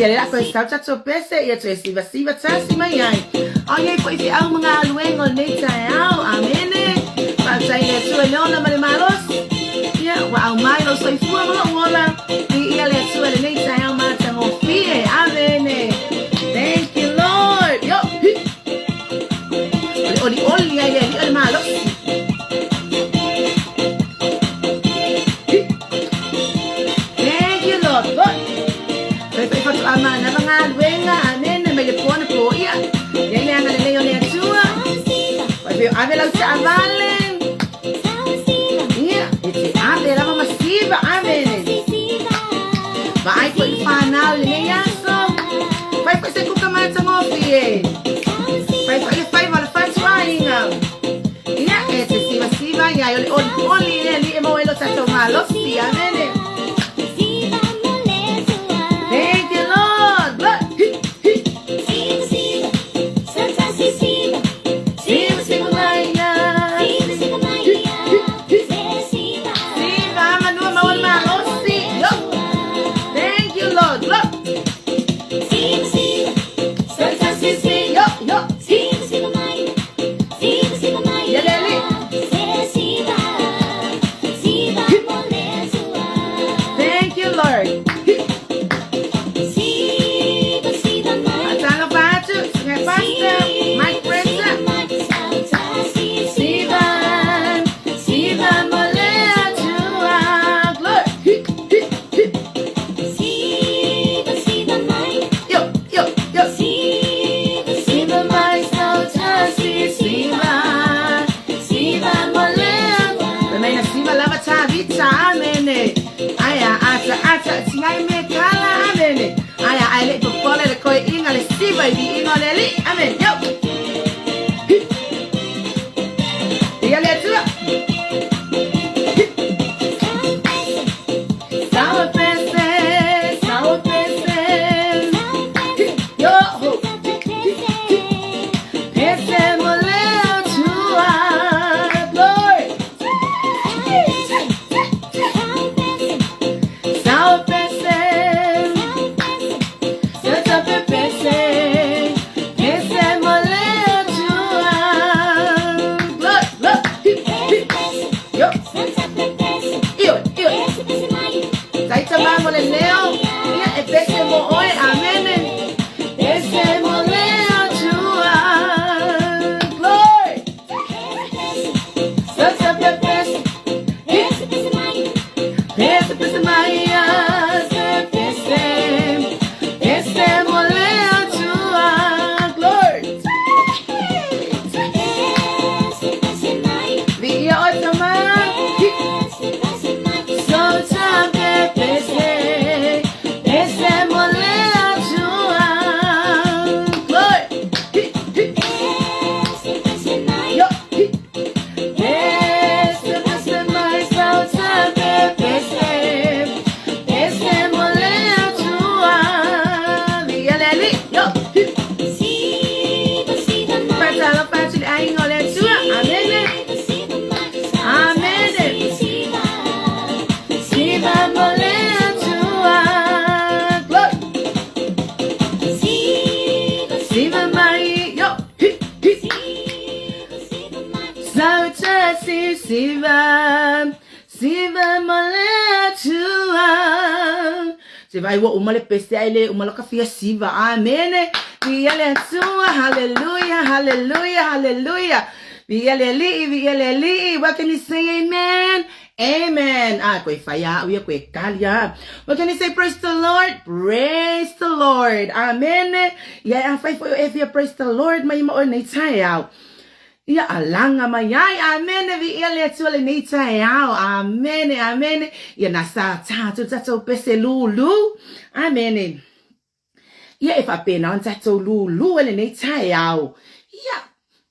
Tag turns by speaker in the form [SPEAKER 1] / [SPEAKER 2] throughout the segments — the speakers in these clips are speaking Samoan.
[SPEAKER 1] Ia le la koe sau tatou pese, ia toe sivasiva tasi mai ai. A o iai foi feau ma galuega o lenei taeao. Amene. Faafetai i le Atua i le ola ma le malosi. Ia, ua aumai lou soifua ma lou ola. Viia le Atua i lenei taeao matagofie. Amene. Thank you, Lord. Yo, hi. O le olioli ai le Alii o le malosi. Hi. Thank you, Lord. Lord. Fai fai faatoa manava galuega, amene, mai le po ana po ia. Iai le agalelei o le Atua. Fai fai ave lau taavale. Ia, e te ave lava ma siva, amene. Vaai foi le whanau i lenei aso. Fai foi se kuka matagofie. Fai foi le faiva o le fatuaiga. Ia, e te sivasiva ai, o le olioli le Alii e maua ai lo tatou malosi, amene. Thank you, Lord. Look. Hi, hi. Siva, siva maia. Hi, hi, hi. Siva, manua maua le malosi. Yo. Thank you, Lord. Look. Yo, yo. Ia le Alii. Thank you, Lord. Faatalofa atu, Susuga Pastor, Mike Prince. Siva, siva mo le Atua. Glory. Hi, hi, hi. Yo, yo, yo. Siva mai sautasi, siva, siva mo le Atua. Fai mai na siva lava tavita, amene. Aia, ata, ata, tingai me kala, amene. Aia, ai le popole le koe inga le siva i viiga o le Alii, amene. Yo. Hi. Ia le Atua. Hi. Sawa pese, sawa pese. Hi. Yo. Hi, hi, hi. Pese mo le Atua. Glory. Sawa pese. Seta pe pese. Pese mo le Atua. Glory. Glory. Hi, hi. Yo. Io, io. Taita ma mo le leo. Ia e pese mo oe. Amene. Pese mo le Atua. Glory. Seta pe pese. Hi. Pese, pese maia, se pese. Pese mo le Atua. Glory. Viia oe tama. Hi. Sauta pe pese. Pese mo le Atua. Glory. Hi, hi. Yo, hi. Pese, pese mai, sauta pe pese. Pese mo le Atua. Viia le Alii. Yo, hi. Faatalofa atu i le aiga o le Atua. Amene. Amene. Siva mo le Atua. Glory. Siva mai. Yo. Hi, hi. Sauta si siva. Siva mo le Atua. Se vai ua uma le pese ai le uma la ka fia siva. Amene. Viia le Atua. Hallelujah. Hallelujah. Hallelujah. Viia le Alii, viia le Alii. What can you say? Amen. Amen. Ah, koe whai a uia, koe kali a. What can you say? Praise the Lord. Praise the Lord. Amen. Ia e a whai foi o e fia praise the Lord mai ma oe nei taeao. Ia alaga mai ai. Amene. Viia le Atua lenei taeao. Amene, amene. Ia na sa tātou tatou pese lūlū. Amene. Ia e faapena ona tatou lūlū ai lenei taeao. Ia,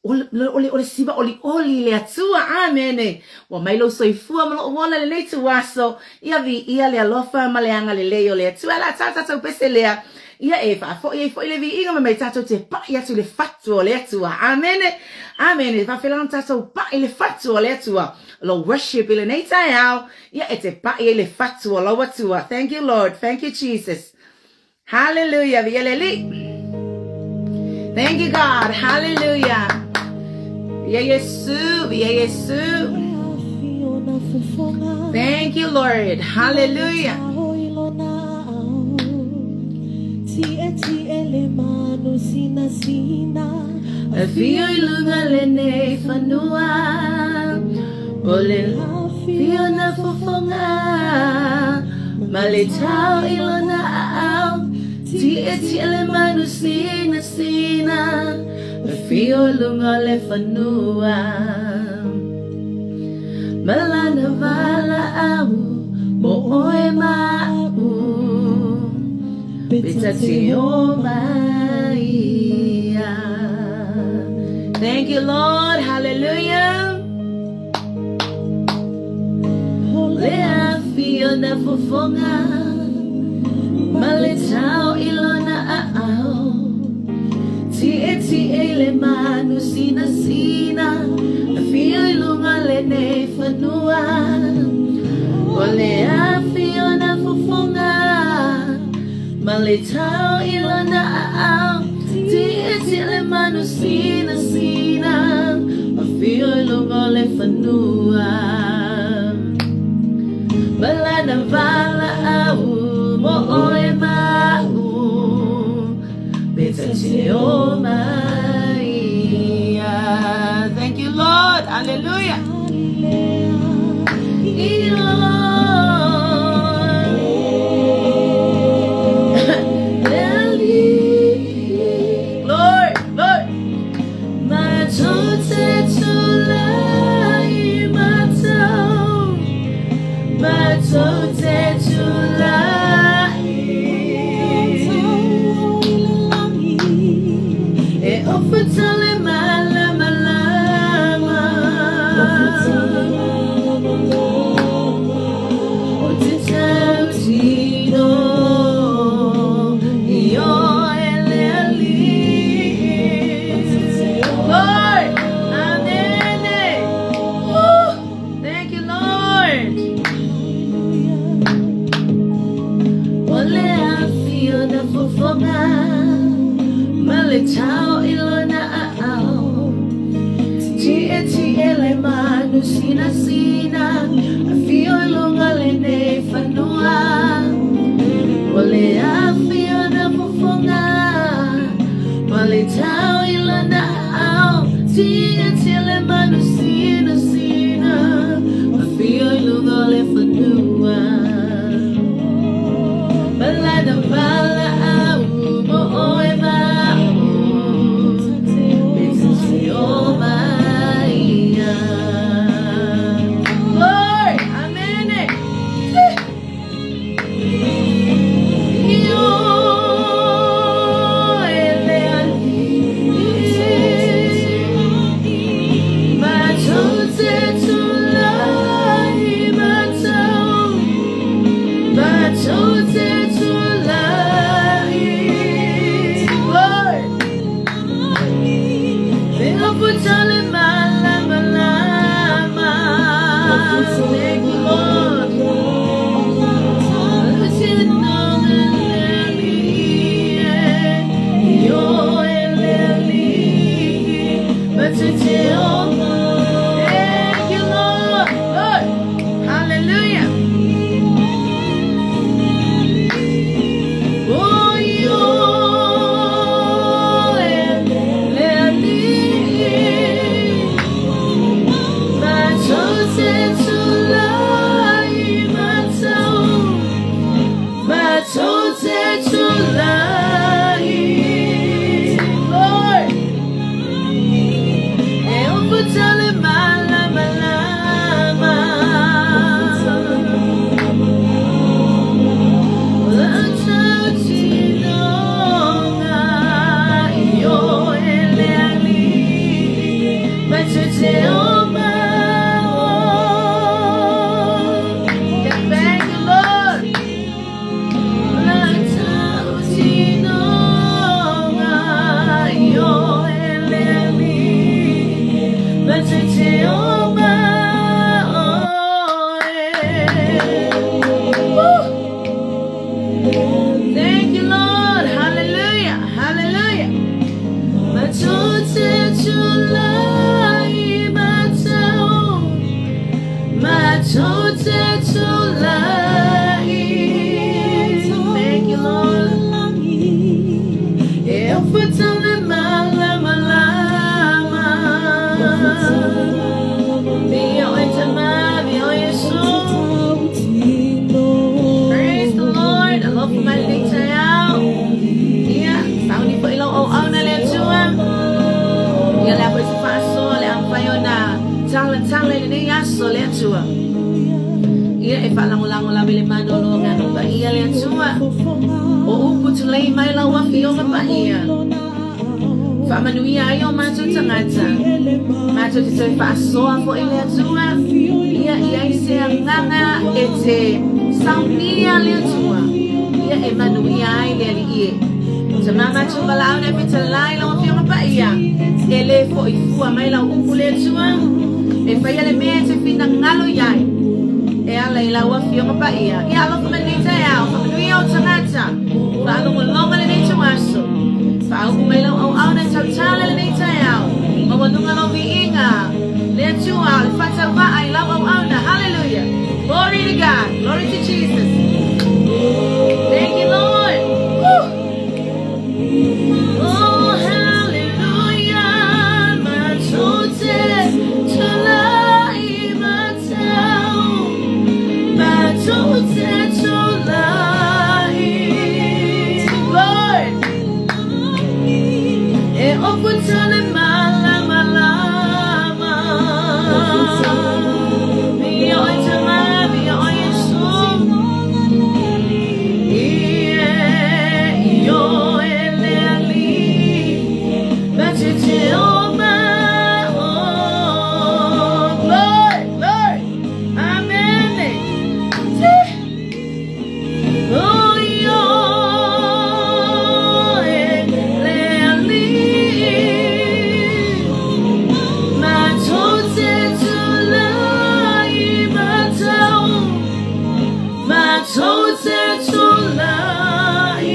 [SPEAKER 1] o le, o le, o le siva olioli i le Atua. Amene. Ua mai lou soifua ma lou ola i lenei ituaso. Ia viia le alofa ma le agalelei o le Atua. E la tā tatou pese lea. Ia e faafoi ai foi le viiga ma mai tatou te pai atu i le fatu o le Atua. Amene. Amene. E faafela ona tatou pai i le fatu o le Atua. O lou worship i lenei taeao. Ia e te pai ai le fatu o lau Atua. Thank you Lord. Thank you Jesus. Hallelujah. Viia le Alii. Thank you, God. Hallelujah. Viia Iesu. Viia Iesu. Thank you, Lord. Hallelujah. Afio i luga lenei fanua O le afio na fofoga Ma le tao i lona aao Tietie le manu sinasina Afio i luga o le fanua Ma lana valaau Mo oe ma a'u Pe ta te omai ia. Thank you, Lord. Hallelujah. Le afio na fofoga Ma le tao i lona aao Tietie le manu sinasina Afio i luga o lenei fanua O le afio na fofoga Ma le tao i lona aao Tietie le manu sinasina Afio i luga o le fanua Ma lana valaau Mo oe ma a'u Pe ta te omai ia. Thank you, Lord. Hallelujah. Lord, Lord. Matou te tulai matou, matou te tulai. E ofuta le malamalama. O te tautino i oe le Alii. Lord, Amene. Woo. Thank you, Lord. O le afio na fofoga ma le tao i lona aao. Tietie le manu sinasina, afio i luga o lenei fanua. O le afio na fofoga ma le tao i lona aao. Tietie le manu sinasina, afio i luga o le fanua. Ma lana valaau mo oe ma a'u, pe ta te omai ia. Lord, Amene. I oe le Alii. lenei aso le Atua. Ia e faalagolago lava i le malolo o Agaga Paia le Atua. O upu tulei mai lau Afioga Paia. Faamanuia ai o matou tagata. Matou te toe faasoa foi le Atua. Ia i ai se agaga e te saunia le Atua. Ia e manuia ai le Alii e. Tama matou valaau na fetalai lau Afioga Paia. E lē fo'i fua mai lau upu le Atua. E faia le mea e te finagalo i ai. E ala i lau Afioga Paia. Ia alofa mai lenei taeao. Faamanuia ou tagata. Faalogologo lenei ituaso. Faauu mai lau auauna e tautala lenei taeao. Maualuga lau viiga. Le Atua o le faatauvaa i lau auauna. Hallelujah. Glory to God. Glory to Jesus. Thank you, Lord. Woo. Oh, hallelujah. Matou te tulai matau. Matou te tulai. Lord. E ofuta le malamalama. Viia oe Tama, viia oe Iesu. Ie, ioe le Alii, matou te oma oh. Glory, glory. Amen. Oh, ioe le Alii, matou te tulai matau. Matou te tulai.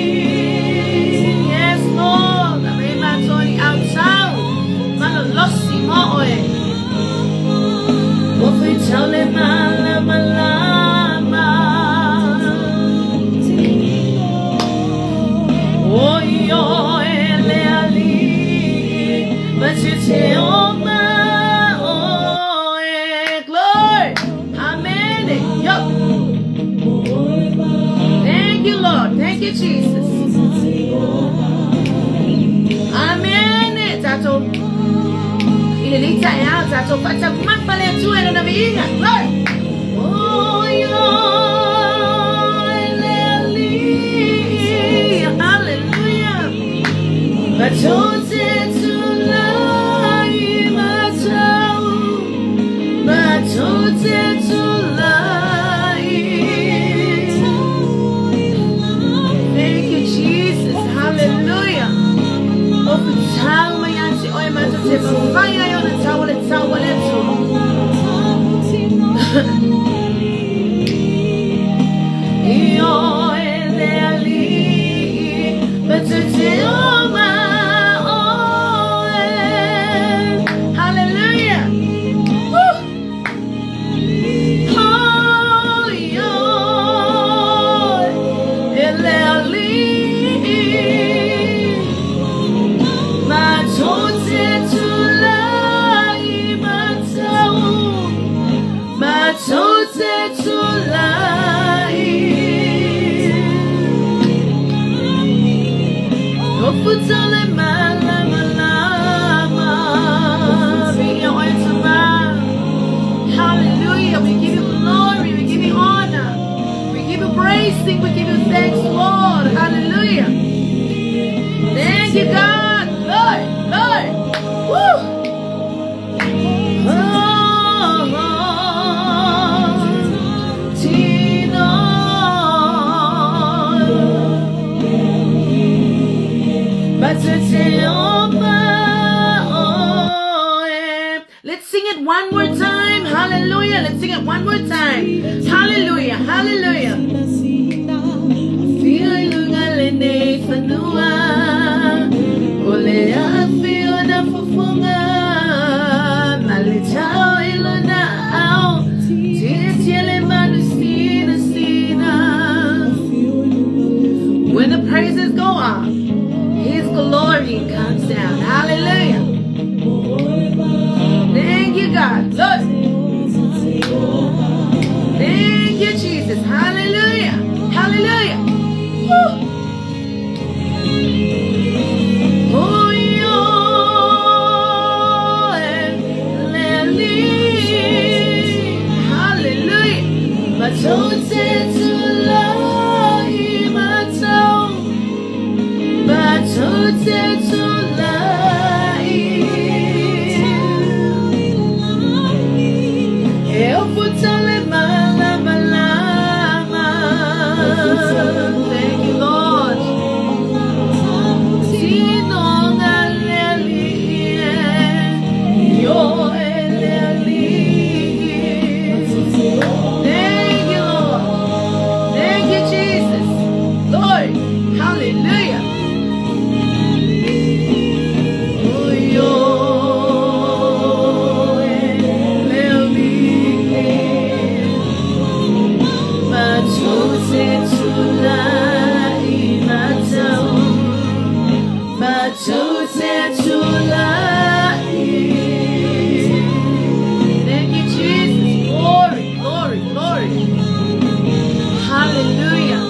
[SPEAKER 1] Yes, Lord. Aumai matou i autau. Malolosi mo oe. Ofuta le malamalama. O ioe le Alii, matou te oma oe. Glory. Amen. Yo. Thank you, Lord. Thank you, Jesus. Amen. Tatou i lenei taeao tatou faataumafa le Atua i lona viiga. Glory. Oh, ioe le Alii. Hallelujah. Matou te tulai matau. Matou te tulai. Thank you, Jesus. Hallelujah. Ofutau mai ia te oe matou te mafai ai ona tau le tau a le Atua. Ioe le Alii, matou te oma oe. Hallelujah. Woo. Oh, ioe le Alii, matou te tulai matau. Matou te tulai. Ofuta le malamalama. Viia oe Tama. Hallelujah. We give you glory. We give you honor. We give you praising. We give you thanks, Lord. Hallelujah. Thank you, God. Lord, Lord. Woo. Oh, oh. Tino. Matou te oma oe. Let's sing it one more time. Hallelujah. Let's sing it one more time. Hallelujah. Hallelujah. Afio i luga lenei fanua. O le afi o na fofoga. Ma le tau i lona ao. Tietie le manu sinasina. When the praises go up, His glory comes down. Hallelujah. Thank you, God. Look. Thank you, Jesus. Hallelujah. Hallelujah. Woo. Oh, ioe le Alii. Thank you, Lord. Thank you, Lord. Thank you, Jesus. Lord, hallelujah. Thank you, Jesus. Glory, glory, glory. Hallelujah.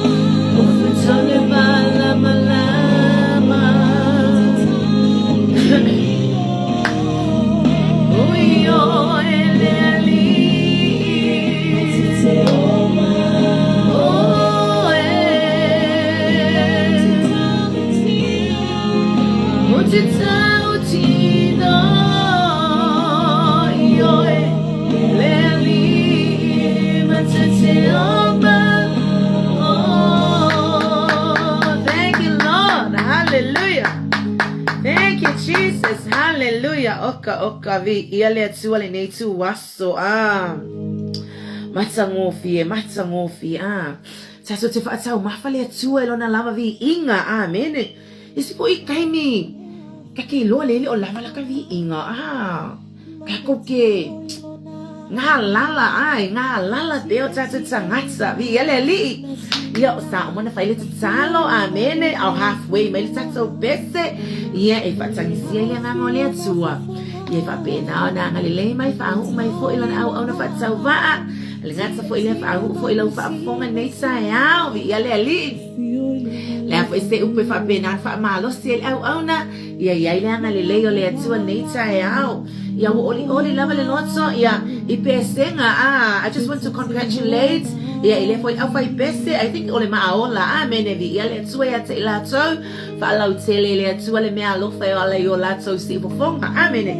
[SPEAKER 1] Oh, thank you, Lord. Hallelujah. Thank you, Jesus. Hallelujah. Oka, oka, viia le Atua lenei ituaso. Ah. Matagofie, matagofie. Ah. Tatou te faataumafa le Atua i lona lava viiga. Amene. Isi foi taimi, ka ke iloa le le o lava la ka viiga. Ah. Tatou ke galala, ai, galala pea o tatou tagata. Viia le Alii. Ia, o sa uma ona fai le tatalo, amene, ao halfway mai le tatou pese, ia e faatagisia i le agaga o le Atua. Ia e faapena ona agalelei mai, faauu mai foi lana auauna faatauvaa. Le gata foi lea faauu foi lau faafofoga i lenei taeao. Viia le Alii. Le a foi se upu e faapena ona faamalosi ai le auauna, Ia i ai le agalelei o le Atua lenei taeao. Ia ua olioli lava le loto, ia, i pesega, ah, I just want to congratulate, ia, i lea foi aufaipese, I think o le Maaola, amene, viia le Atua ia te i latou, faalautele e le Atua le meaalofa e ala i o latou siufofoga, amene.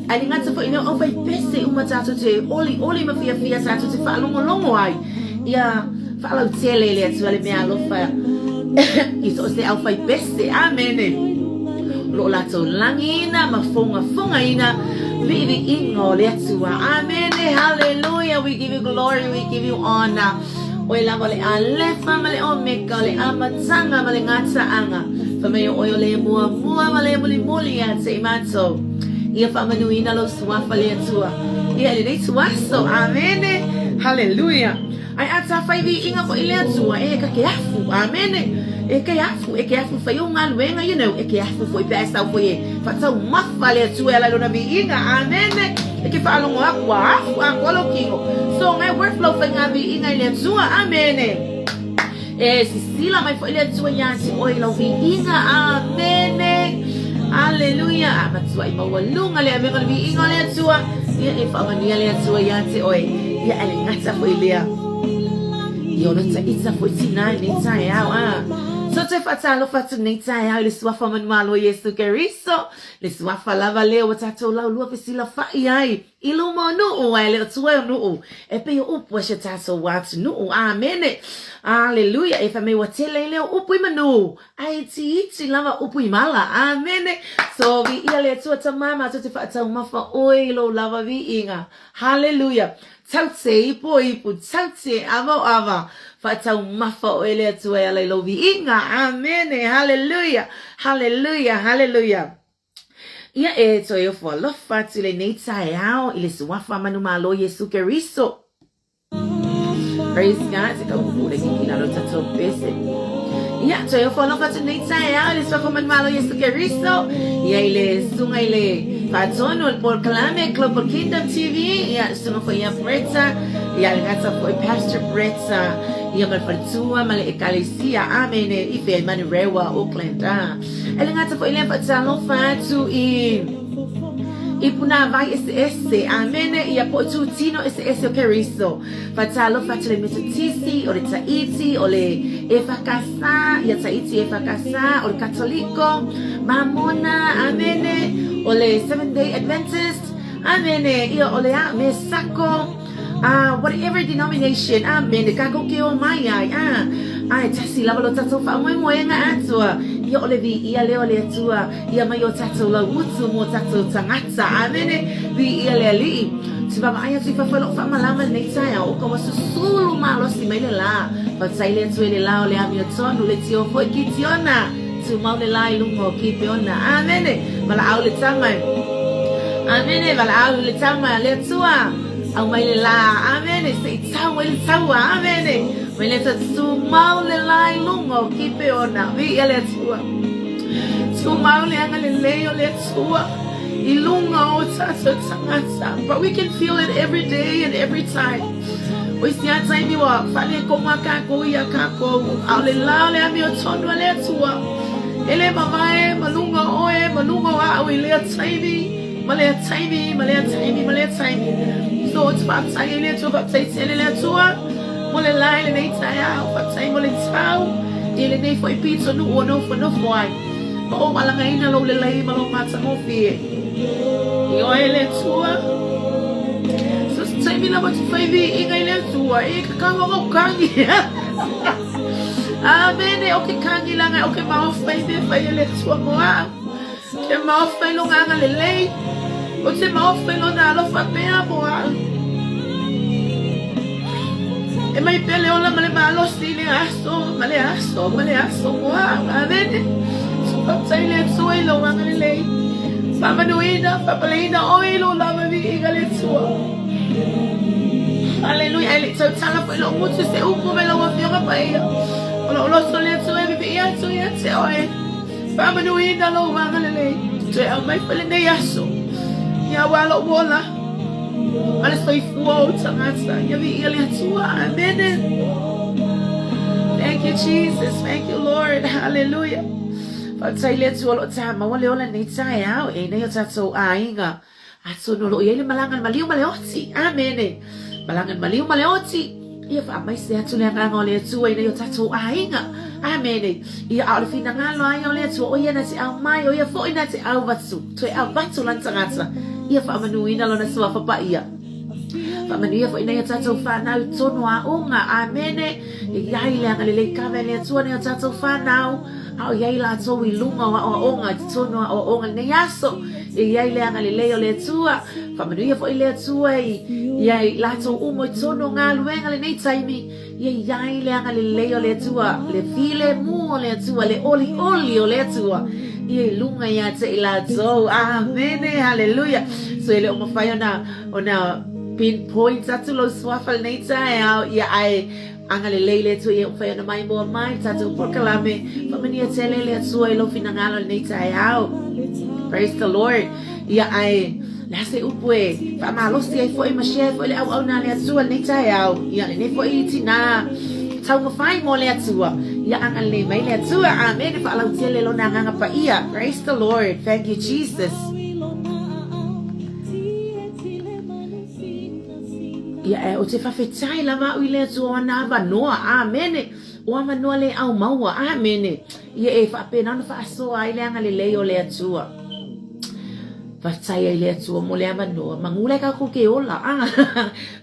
[SPEAKER 1] Ae le gata foi i lea o aufaipese uma tatou te olioli ma fiafia tatou te faalogologo ai, ia, Faalautele e le Atua le meaalofa i so o se aufaipese. Amene. O lo o latou lagiina ma fogafogaina viiviiga o le Atua. Amene. Hallelujah. We give you glory. We give you honor. Oe lava o le Alefa ma le Omeka, o le Amataga ma le Gataaga. Fai mai o oe o le muamua ma le mulimuli ia te i matou. Ia faamanuina lou suafa le Atua. Ia i lenei ituaso. Amene. Hallelujah. Ae a ta fai viiga foi i le Atua, e ka ke afu, amene. E ke afu, e ke afu fai ou galuega, you know, e ke afu foi pe a e sau foi e faataumafa le Atua e ala i lona viiga, amene. E ke faalogo aku, ua afu atoa lou kino. So, ngai worth lou faiga viiga i le Atua, amene. E sisila mai foi le Atua ia te oe i lau viiga, amene. Aleluia. A matuai maualuga le avega o le viiga o le Atua, ia e faamanuia le Atua ia te oe. Ia ae le gata foi lea. Ia ona taita foi tinā i lenei taeao. A. So toe faatalofa atu lenei taeao i le Suafa manumalo o Iesu Keriso, le Suafa lava lea ua tatou laulua fesilafai ai. I luma o nuu, ae le o tua o nuu, e pei o upu a si o tatou atunuu. Amene! Aleluia! E fai mai ua tele ai lea o upu i manu, ae itiiti lava upu i mala. Amene! So, viia le Atua Tama, matou te faataumafa oe i lou lava viiga. Haleluia! Taute ipo ipu, taute ava o ava, faataumafa oe le Atua e ala i lou viiga. Amene! Haleluia! Haleluia! Haleluia! Ia e toe ofo alofa atu i lenei taeao i le Suafa manumalo Iesu Keriso. Praise God, se kaupupu le kiki lalo tatou pese. Ia, toe ofo alofa atu lenei taeao i le Suafa manumalo Iesu Keriso. Ia i le susuga i le faatonu o le polokalame Global Kingdom TV. Ia, susuga foi ia Bretta. Ia, le gata foi Pastor Bretta. Ia ma le faletua ma le ekalesia. Amene. I whea i Manurewa, Auckland. Ah. E le gata foi lea faatalofa atu i I punāwai eseese, amene, ia po o itutino eseese o Keriso. Faatalofa atu i le Metotisi, o le Tahiti, o le EFKS, ia Tahiti EFKS, o le Katoliko, Mamona, amene, o le Seventh Day Adventist, amene, ia o le a, Mesako, ah, whatever denomination, amene, kākou ke o mai ai, ah, ae tasi lava lo tātou faamoemoega atoa, ia o le viia lea o le Atua, Ia mai o tatou lauutu mo tatou tagata. Amene. Viia le Alii. Te vaavaai atu i fafo e loo faamalama lenei taeao o ka ua susulu malosi mai le la. Faafetai le Atua i le la o le amiotonu le tio foi Kitiona. Tumau le la i luga o Kipeona. Amene. Valaau le tama e. Amene. Valaau le tama le Atua. Aumai le la. Amene. Se i tau ai le taua. Amene. Mai le Atua tumau le la i luga o Kipeona. Viia le Atua. Tumau le agalelei o le Atua i luga o tātou tagata. But we can feel it every day and every time. O isi a taimi ua faaletonu a kākou ia kākou. A o le la o le amiotonu a le Atua. E le mavae ma luga o oe, ma luga o a'u i lea taimi, ma lea taimi, ma lea taimi, ma lea taimi. So ou te faafetai ai le Atua, faafetai tele le Atua. Mo le la i lenei taeao, faafetai mo le tau i lenei foi pitonuu o nofonofo ai, ma ou alagaina lou lelei ma lou matagofie. I oe le Atua. So se taimi lava te whai viiga i le Atua, e ka kaua ngau kangi. Amene, o ke kangi langa, o ke maofa i mea whai e le Atua mo au. Ke maofa i longa agalelei, o te maofa i lona alofa pea mo au. E mai pea le ola ma le malosi i le aso, ma le aso, ma le aso mo au. Amene. Faafetai le Atua i lou agalelei. Faamanuina, faapaleina oe i lou lava viiga le Atua. Haleluia. Ae le i tautala foi lou gutu se upu mai lau Afioga Paia. O lou loto le Atua e viviia atu ia te oe. Faamanuina lou agalelei. Toe aumai foi lenei aso. Ia aua lou ola ma le soifua o ou tagata. Ia viia le Atua. Amene. Thank you Jesus. Thank you Lord. Hallelujah. Faafetai le Atua o lo o tāmaua le ola nei taeao e nei o tātou aiga. Atonu o lo o i ai le malaga le maliu ma le oti. Amene. Malaga le maliu ma le oti. Ia faamaise atu le agaga o le Atua i nei o tatou aiga. Amene. Ia a o le finagalo a ia o le Atua, o ia na te aumai, o ia foi na te auvatu, toe avatu lana tagata. Ia faamanuina lona suafa paia. Faamanuia foi nei o tatou whanau tonu aoga. Amene. E i ai le agalelei kava e le Atua nei o tatou whanau. A o i ai latou i luga o aoaoga i totonu o aoaoga i lenei aso. E i ai le agalelei o le Atua. Faamanuia foi le Atua i ia i latou uma i totonu o galuega lenei taimi. Ia i ai le agalelei o le Atua, le filemu o le Atua, le olioli o le Atua. Ia i luga ia te i latou. Amene, haleluia. So e le o mafai ona, ona pinpoint atu lou suafa lenei taeao, ia ae Agalelei le Atua ia mafai ona maimoa mai tatou polokalame. Faamanuia tele le Atua i lou finagalo i lenei taeao. Praise the Lord. Ia ae le a se upu e faamalosi ai foi ma share foi le auauna a le Atua i lenei taeao. Ia lenei foi tinā taumafai mo le Atua. Ia agalelei mai le Atua. Amene. Faalautele lona agaga paia. Praise the Lord. Thank you Jesus. Ia e, ou te faafetai lava au i le Atua o ana avanoa, āmene, o avanoa le au maua, āmene. Ia e faapena ona faasoa ai le agalelei o le Atua. Faafetai ai le Atua mo le avanoa, manu la e kākou ke ola, a,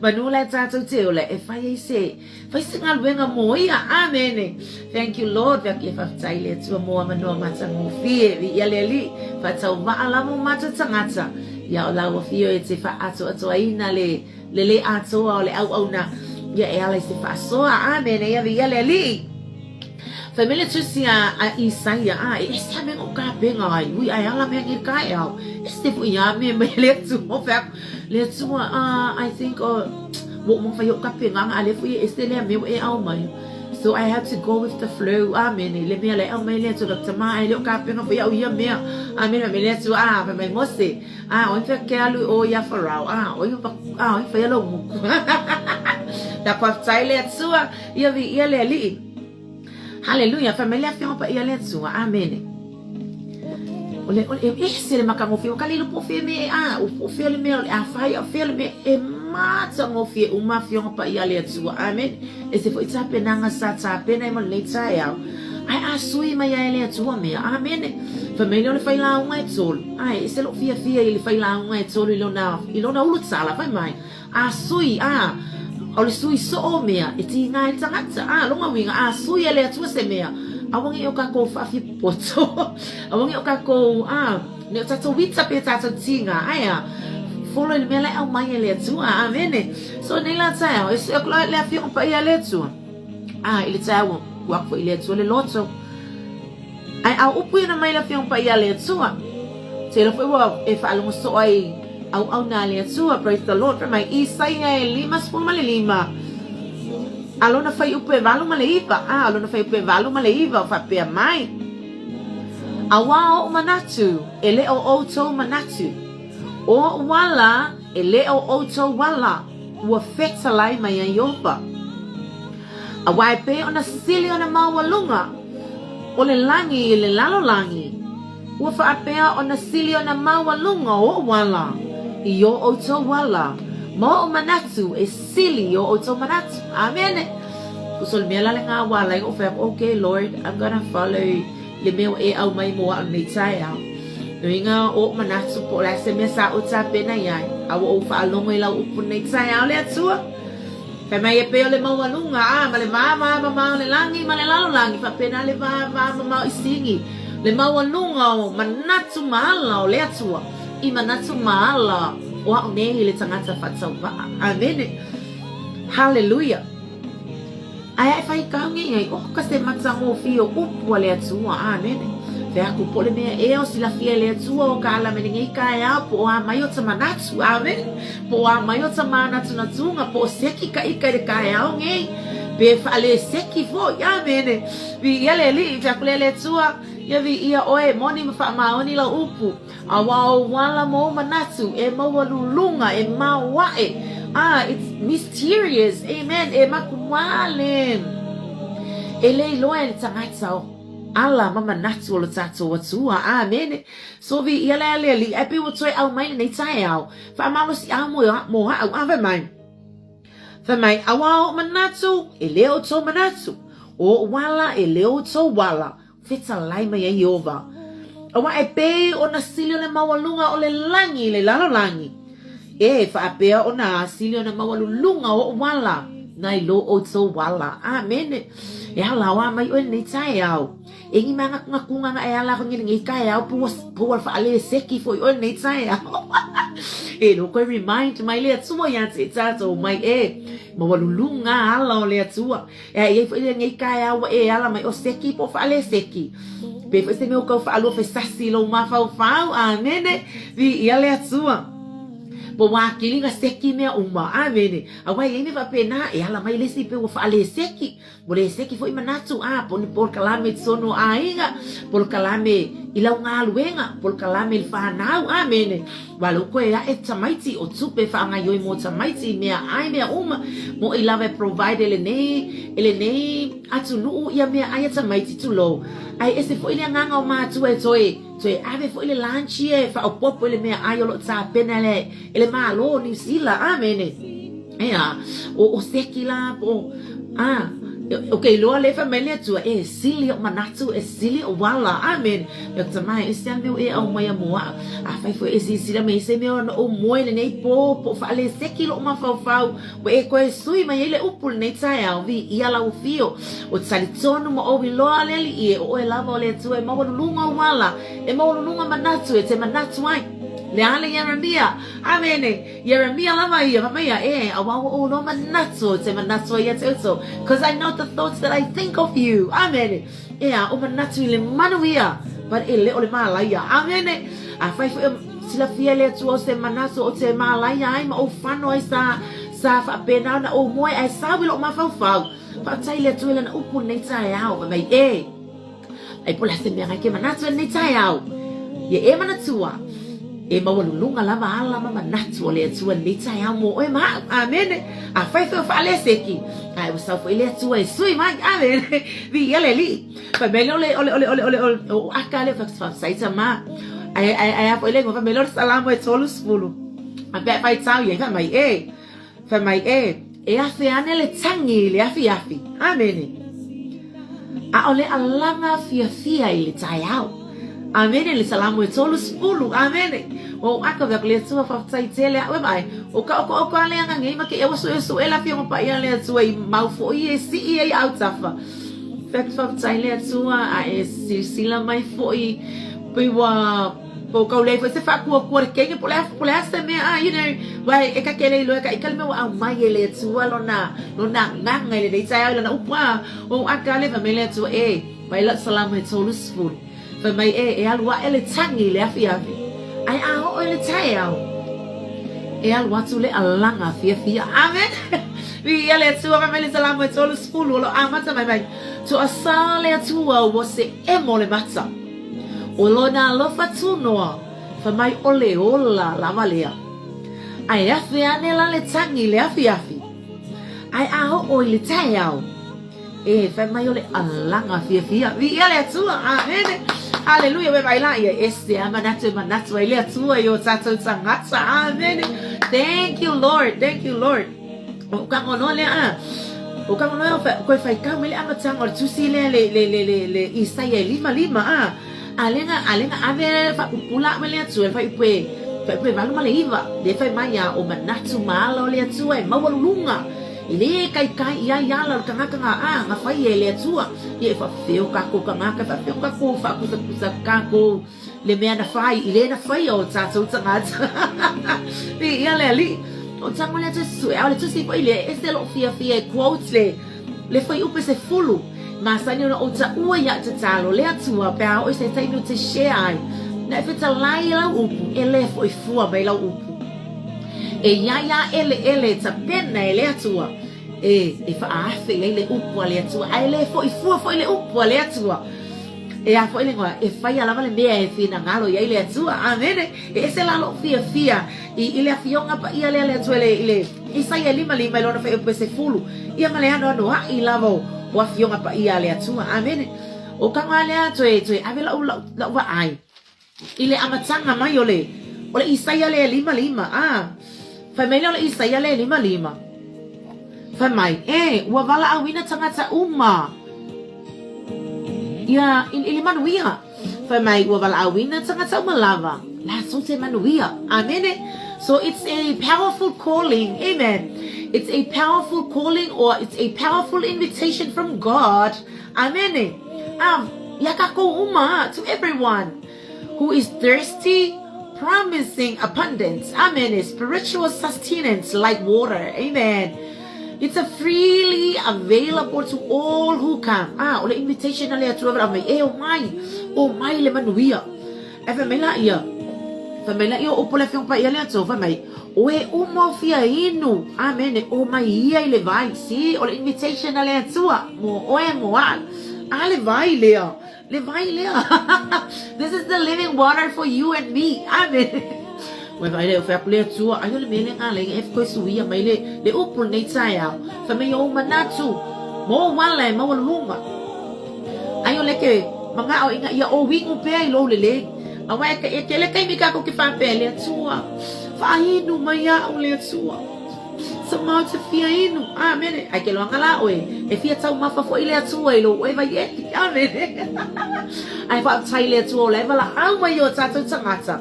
[SPEAKER 1] manu la e tātou te ola, e fai ai se, Fai se galuega mo ia. Amene. Thank you Lord. Vea faafetai i le Atua mo avanoa matagofie. Viia le Alii. Faatauvaa lava o matou tagata. Ia o lau afio e te faaatoatoaina le le le atoa o le auauna. Ia e ala i se faasoa. Amene. Ia viia le Alii. Fai mai le tusi a, a Isaia, a, e ese a mea o ka penga ai, ui ai ala mea ngi ka e au. Ese fo ia me mai le Atua, fai aku, le Atua, ah, I think, oh, ua uma fai o ka penga a le fo ia ese lea mea ua e au mai. So I had to go with the flow, amene, le mea le au mai le Atua, ka tama ai le o ka penga fo ia au ia mea, amene, mai le Atua, ah, fai mai Mose, ah, oi fai ke alu o ia Farao, ah, oi, ah, oi fai alo muku. Ka faafetai le Atua, Ia viia le Alii. Haleluia, fai mai le Afioga Paia le Atua. Amene. O le, o le, e ese le matagofie, ua ka le iloa po o fea mea e a, po o fea le mea o le a fai, a o fea le mea e matagofie uma Afioga Paia a le Atua. Amene. Ese foi tapenaga sa tapena ai mo lenei taeao. Ae a sui mai lava e le Atua mea. Amene. Fai mai lea o le failauga e tolu. Ae ese lou fiafia i le failauga e tolu i lona, i lona ulutala. Fai mai, a sui, a, o le sui soo o mea e tiga ai le tagata. A, lona uiga, a sui e le Atua se mea, aua ne i o tatou faafiapopoto. Aua ne i o tatou, a, ne i o tatou ita pe tatou tiga. Ae a? Follow i le mea la e aumai e le Atua. Amene. So nei la taeao, e sue aku la le Afioga Paia a le Atua. A, i le taeao ua tuu aku foi i le Atua le loto. Ae a o upu ia na mai le Afioga Paia a le Atua, te iloa foi ua e faalogo soo ai auauna a le Atua, praise the Lord, fai mai, Isaia e 55, a lona fuaiupu e 8 ma le 9, a lona fuaiupu e 8 ma le 9, o faapea mai, Auā oʻu manatu, e le o ʻoutou manatu, ʻO oʻu ala, e le o ʻoutou ala, ua fetalai mai ai Ioba. Auā e pei ona sili ona maualuga o le lagi i le lalolagi, ua faapea ona sili ona maualuga o oʻu ala i o ʻoutou ala, ma oʻu manatu e sili i o ʻoutou manatu. Amene! So le mea la lena ua ala ai oʻu fai aku, Okay, Lord, I'm gonna follow le mea ua e ʻau mai mo aʻu nei taeao. No uiga o oʻu manatu po o le a se mea sa ou tapena i ai, a ua ou faalogo i lau upu nei taeao le Atua. Fai mai e pei o le maualuga, a, ma le vāvāmamao o le lagi ma le lalolagi, faapena le vāvāmamao i sigi, le maualuga o manatu ma ala o le Atua, i manatu ma ala o aʻu nei le tagata faatauvaa. Amene. Haleluia. Ae a e faitau nei ai, oh, ka se matagofie o upu a le Atua. Amene. Fai aku po o le mea ea o silafia e le Atua o ka ala mai lenei taeao po o a mai ota manatu. Amene. Po o a mai ota manatunatuga po o seki ka ika i le taeao nei. Pe faaleseki foi. Amene. Viia le Alii, fai aku lea le Atua, ia viia oe, moni ma faamaoni lau upu. Auā ou ala ma ou manatu e maualuluga, e maoaʻe, a it's mysterious, amen, e makumale. E le iloa e le tagata o ala ma manatu o lo tatou Atua, amene. So viia le le Alii, ae pei ua toe ʻau mai lenei taeao, faamalosiʻau mo mo aʻu, a fai mai, fai mai, auā oʻu manatu, e le o tou manatu, o oʻu ala, e le o tou ala, Fetalai mai ai Iehova, Auā e pei ona sili o le maualuga o le lagi i le lalolagi, e faapea ona sili ona maualuluga o oʻu ala nai lo ʻoutou ala. Amene. E ala o a mai ʻoe lenei taeao. E ni mānatunatuga na e ala aku nei lenei taeao po ua po ua faaleseki foi ʻoe lenei taeao. E loko e remind mai le Atua iā te tatou mai e maualuluga ala o le Atua. E a i ai foi lenei taeao ua e ala mai o seki po o faaleseki. Pe foi se mea ua tau faalua fesasi i lou mafaufau. Amene. Viia le Atua. Po ua akili na seki mea uma. Amene. Auā e i ai mea faapena, e ala mai le isi pe ua faaleseki. Ua leseki foi manatu, a, po o ni polokalame i totonu o aiga, polokalame i lau galuega, polokalame i le whanau. Amene. Ua lou koe aʻe tamaiti o tupe faagaioi mo tamaiti i meaʻai mea uma mo i lava e provide e lenei e lenei atunuu ia meaʻai a tamaiti tulou. Ae ese foi le agaga o matua e toe toe ave foi le lunch ia e faaopoopo i le meaʻai o loo tapena e le e le Malo o Niu Sila. Amene. Ea, o o seki la po a o ke iloa lea fai mai le Atua e sili oʻu manatu e sili oʻu ala. Amen. E ota mai, e se mea e aumaia mo aʻu. Afai foi e silasila mai i se mea ona ou moe lenei pō, po o faaleseki loʻu mafaufau, ua e toe sui mai ai le upu lenei taeao, viia lau afio. Ua talitonu ma ou iloa le Alii e o oe lava o le Atua e maualuluga ou ala, e maualuluga manatu e te manatu ai. Le a le Ieremia. Amene. Ieremia lava ia, fai mai ia, e, auā ua ou iloa manatu, e te manatu ai ia te outou. Cause I know the thoughts that I think of you. Amene. Ea, o manatu i le manuia, but e le o le mālaia. Amene! Afai foi o silafia e le Atua o se manatu o te mālaia ai ma ou fano ai sa, sa faapena ona ou moe ae sau i lou mafaufau, faafetai i le Atua i lana upu lenei taeao, fai mai, e, ai po o le a se mea e manatu ai lenei taeao. Ia e manatua, e maualuluga lava ala ma manatu o le Atua lenei taeao mo oe ma aʻu. Amene! Afai foi o faaleseki, ae ua sau foi le Atua e sui mai. Amene! Viia le Alii. Fai mai lea o le, o le, o le, o le, o le, o le, o aka lea, faafetai tama. Ai ai ai a foi le igoa fai mai lea o le Salamo e 30. A pe a faitau i ai fai mai e, fai mai e, e afe ane le tagi i le afiafi. Amene. A o le alaga fiafia i le taeao. Amene le Salamo e 30. Amene. Ua ou aka vea le Atua faafetai tele a'u e vaai o ka okooko a le aga nei ma ke ua suesue le Afioga Paia a le Atua i mau foi e sii ai autafa. Faafetai le Atua a e silasila mai foi pei ua po kau leai foi se faakuakua le kenge po o le a se mea a you know wai e ka ke le iloa ka ika le mea ua aumai e le Atua lona lona agaga i lenei taeao i lana upu a ua ou aka lea fai mai le Atua e mai lau Salamo e 30 fai mai e e alu aʻe le tagi i le afiafi ae a oo i le taeao e alu atu le alaga fiafia. Amen. Viia le Atua, fai mai le Salamo e 30, o lo amata mai mai. Toasā le Atua ua se emo le mata. O lona alofa tunoa, fai mai o le ola lava lea. Ae afe ane la le tagi i le afiafi. Ae a oo i le taeao, E, fai mai o le alaga fiafia. Viia le Atua. Amene. Haleluia. Ua vaai la ia, ese a manatu e manatu ai le Atua i o tatou tagata. Amene. Thank you, Lord. Thank you, Lord. O ka ngonoa lea a. O ka ngonoa o koe whaikau mai le amataga o le tusi lea le, le, le, le, le Isaia e 55 a. A lenga, a lenga ave whaupula a'u e le Atua e whaiupu e, whaiupu e 8 ma le 9. Le whai mai a o manatu ma ala o le Atua e maualuluga. E lē kaikai i ai ala o le kangaka nga a nga fai e le Atua, ia e faafefea o kakou kangaka, e faafefea o kakou faakusakusa kakou le mea na fai, i lē na faia o tatou tagata. Viia le Alii. O tago le Atua sue, a o le tusi foi lea, e ese lou fiafia e quote le, le fuaiupu e sefulu, masani ona ou taua iaʻu tatalo le Atua pe a oo i se taimi ou te share ai, na e fetalai i lau upu, e lē foi fua mai lau upu. E ia ia eleele e tapena e le Atua, e, e faaafe i ai le upu a le Atua, ae le foi fua foi le upu a le Atua. E a foi le igoa, e faia lava le mea e finagalo i ai le Atua. Amene. E ese la lou fiafia i, i le afioga paia lea a le Atua i le, i le Isaia e 55 i lona fuaiupu e sefulu, ia ma le anoanoai lava o, o afioga paia a le Atua. Amene. O ka wā lea toe, toe ave lau, lau, lau vaai. I le amataga mai o le, o le Isaia lea e 55, a, fai mai lea o le Isaia lea e 55, fai mai, E, ua valaauina tagata uma ia, i, i le manuia. Fai mai, ua valaauina tagata uma lava, latou te manuia. Amene. So it's a powerful calling, amen. It's a powerful calling or it's a powerful invitation from God. Amene. A, iā kākou uma, to everyone who is thirsty, promising abundance. Amene. Spiritual sustenance like water. Amen. It's a freely available to all who come. Ah, o le invitation a le Atua wala mai, e o mai, o mai le manuia. E fai mai la ia, fai mai la ia o upu le Afioga Paia le Atua, fai mai, o e uma o fia inu, amene, o mai ia i le vai. See, o le invitation a le Atua, mo oe mo a'u. A le vai lea, le vai lea. This is the living water for you and me. Amene. Ua vaai lea, fai atu le Atua, ai o le mea lea ngā lei e koe suia mai le, le upu lenei taeao. Fai mai ou manatu, mo ou ala e maualuluga. Ai o le ke manaʻo ina ia ou inu pea i lou lelei. Aua e, e tele taimi kākou ke faapea, le Atua, faainu mai iaʻu le Atua. Sa mau te fia inu. Amene. Ai ke loaga la oe, e fia taumafa foi le Atua i lou oe waieli. Amene. Ai faafetai le Atua o la e valaau mai i o tatou tagata.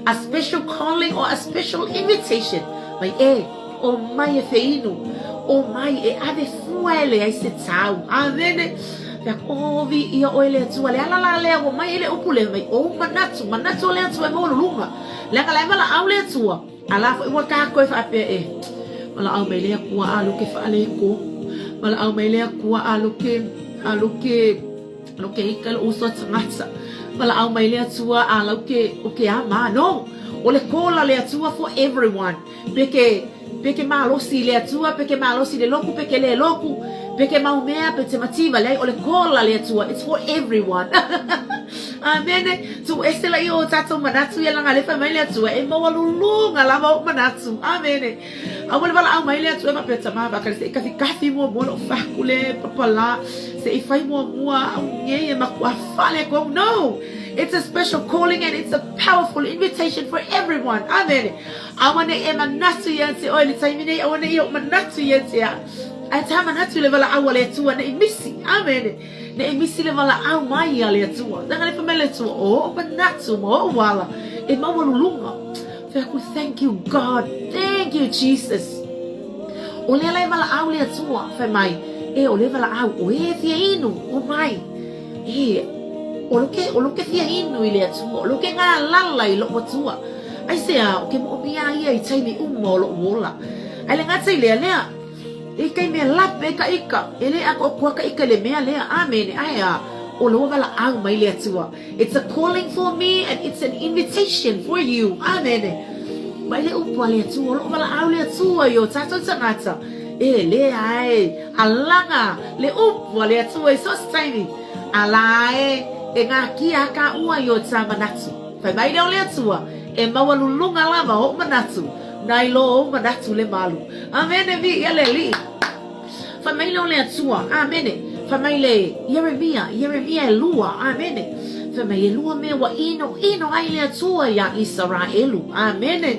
[SPEAKER 1] A special calling or a special invitation. Mai e, o mai e feinu, o mai e ave fua e leai se tau. Amene. Fai atu, o viia oe le Atua, le ala la lea ua mai ai le upu lea mai, ou manatu, manatu o le Atua e maualuluga. Leaga la e valaau le Atua, a la foi ua kākou e faapea e, valaau mai le Atua alu ke faaletonu, valaau mai le Atua alu ke, alu ke, alu ke ika lou uso a tagata, valaau mai le Atua a lau ke, o ke ama. No! O le call a le Atua for everyone. Pe ke, pe ke malosi i le Atua, pe ke malosi i le loku, pe ke le loku, pe ke mau mea, pe te mativa, leai, o le call a le Atua, it's for everyone. Amene. Tuu ese laia o tatou manatu ia leaga lea e fai mai le Atua, e maualuluga lava ou manatu. Amene. Aua le valaau mai le Atua e faapea, Tama, faakale se i kafikafi muamua lou faku le papalā, se i fai muamua au nei e makuafale atu au. No! It's a special calling and it's a powerful invitation for everyone. Amene. Aua ne i e manatu ia te oe le taimi nei, aua ne i o manatu ia te a. Ae tā manatu le valaau a le Atua ne i misi. Amene. Ne i misi le valaau mai a le Atua. Leaga le fai mai le Atua, o o'u manatu ma o'u ala e maualuluga. Fai aku, thank you God, thank you Jesus. O lea la e valaau le Atua, fai mai, e o le valaau, o e fia inu, o mai. E, o lo ke, o lo ke fia inu i le Atua, o lo ke galala i lo'u Atua. Aisea, o ke mo'omia ia i taimi uma o lo'u ola. Ae le gata i lea, lea, e kai mea lape ka ika, e le ʻākoakoa ka ika i le mea lea, ʻāmene, ae a, o loa valaau mai le Atua. It's a calling for me and it's an invitation for you. Āmene. Mai le upu a le Atua, o lo'o valaau le Atua i o tātou tagata, e leai, alaga le upu a le Atua i so o se taimi, a la e, e ngakia a ka ua i o tā manatu. Fai mai lea o le Atua, e maualuluga lava o'u manatu, nai lo ou manatu le malu. Amene, viia le Alii. Fai mai lea o le Atua, amene, fai mai le Ieremia, Ieremia e lua, amene, fai mai e lua mea ua ʻinoʻino ai le Atua iā Isaraelu, amene,